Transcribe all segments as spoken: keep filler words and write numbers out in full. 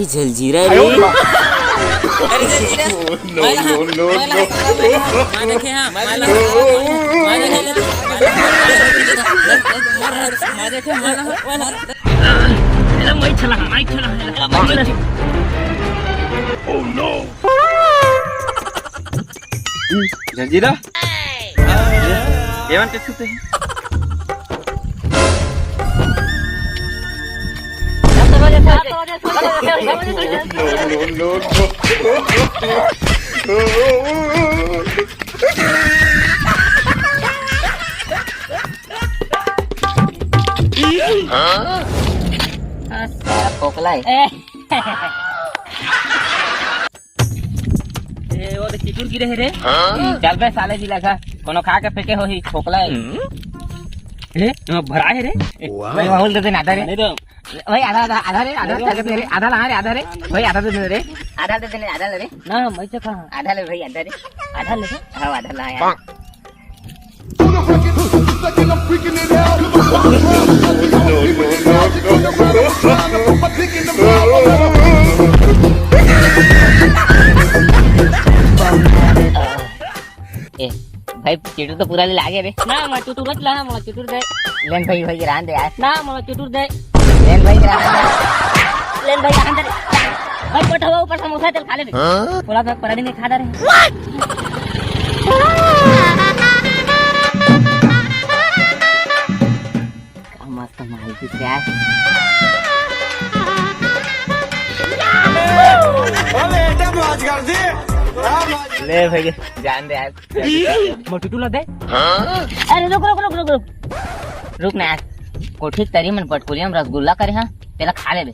जलजीरा रे। अरे jaljeera. No, no, no, no। माय देखे हाँ, माय देखे, माय देखे, माय देखे, माय देखे। जलजीरा। एमन के छूते हैं। फोकला है। ए, वो तो चिटुर गिरे हे रे। चल बे साले जी लगा, कोनो खा के फेंके होही, फोकला है। ए, एमा भरा हे रे। ए, वाह। भाई, माहौल दे दे ना, आधा रे। नहीं तो। भाई, आधा, आधा, आधा रे, आधा, आधा रे, आधा ला रे, आधा रे। भाई, आधा दे दे रे। आधा दे दे, आधा ले रे। ना, मैं तो कहाँ? आधा ले भाई, आधा रे। आधा ले रे। हाँ, आधा ला यार। ए, भाई, चिटुर तो पूरा ले लागे रे। ना, मैं चिटुर मत ला, मैं चिटुर दे। लेन भाई, भाई, गिरान दे यार। ना, मैं चिटुर दे। लेन भाई, गिरान दे। लेन भाई, गिरान दे। भाई, बैठा हुआ ऊपर समोसा चल खा ले बे। हाँ? पूरा बैग पराठी में खा रहे। का मस्त माल की क्या? ले भैया, जान दे यार। मोटू टूला दे। अरे रुक, रुक, रुक, रुक, रुक। रुक ना यार। कोठी तरी मन पटकुरिया में रसगुल्ला करे हाँ, तेला खा लेबे।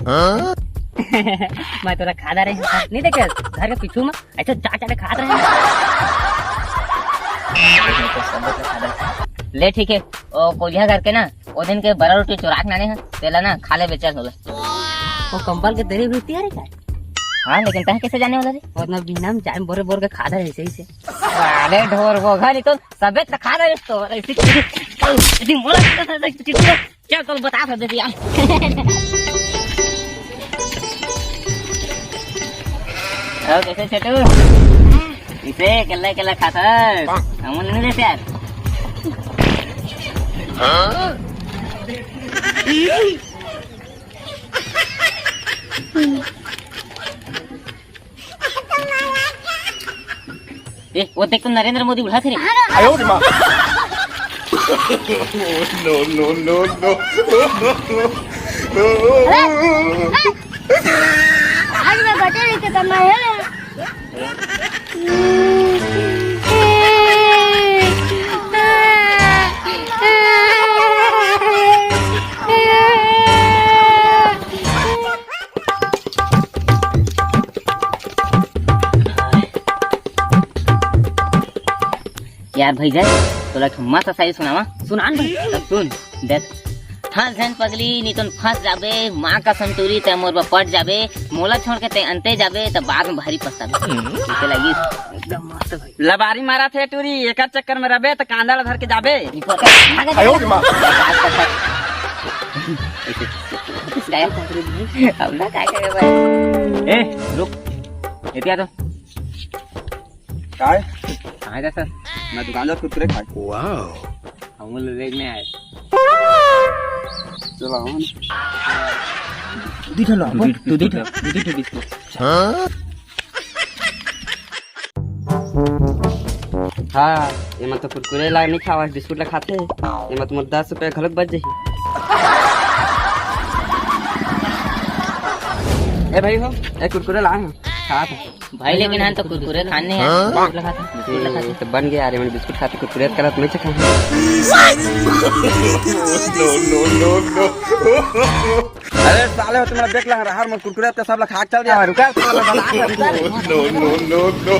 मैं तोला खा रहे हैं, नहीं देखे? घर के पीछू में ऐसे चाट चाट खात रहे। ले ठीक है, ओ कोलिया करके ना, ओ दिन के बरा रोटी चुरा के लाने हैं, तेला ना खा ले बेचल होला। वो कंबल के दरी भी तैयार है क्या? हाँ, लेकिन तह कैसे जाने वाला रे? उतना बिना में जाए बोरे बोर के खा रहे ऐसे ही से। अरे ढोर वो घर तो सबे तो खा रहे तो ऐसे ऐसे मोला क्या कल बता सकते थे यार। और कैसे छोटू? इसे अकेला अकेला खाता है। हम नहीं देते यार। ए, वो देख तो नरेंद्र मोदी उठा थे रे। No, no, no, no। आज मैं बटे रही थी तब मैं है। यार भाई जाए, तोला एक ठो मस्त शायरी सुनावा। सुनान भाई। तब सुन, देख। हंस झन पगली, नी तो फंस जाबे, माँ का संतूरी ते मोर बर पट जाबे, मोला छोड़ के ते अंते जाबे, त बाद में भारी पछताबे। ठीक है लगी। एकदम मस्त भाई। लबारी मारा थे टूरी, एकर चक्कर में रबे, त कांदा ला धर के जाबे। आयो रे माँ। अब ना काय करे भाई? ए, रुक। एतिया तो। काय? कहाँ जा सर? मैं दुकान जा कुरकुरे खाए। वाओ। हम लोग लेने आए। चलो, हम। दू ठो लो, दू, दू, दू ठो, दू, दू ठो बिस्कुट। हाँ? हाँ, एमा तो कुरकुरे ला नहीं खावा, बिस्कुट ला खाथे। एमा तो मोर दस रुपया घलोक बच जाही। ए भाई हो, ए कुरकुरे ला, हाँ। खा, खा। भाई, लेकिन हम तो कुरकुरे खाने हैं। हाँ? बिस्कुट ला खाते, बिस्कुट ला खाते। ए, तो बन गया, अरे, मैंने बिस्कुट खाते, कुरकुरे करत मैं से खाऊं। No, no, no, no। अरे साले, हो तुम्हारा देख ला, हर मोर कुरकुरे का सब ला खा के चल गया, रुका, साला, बना के रुका। No, no, no, no।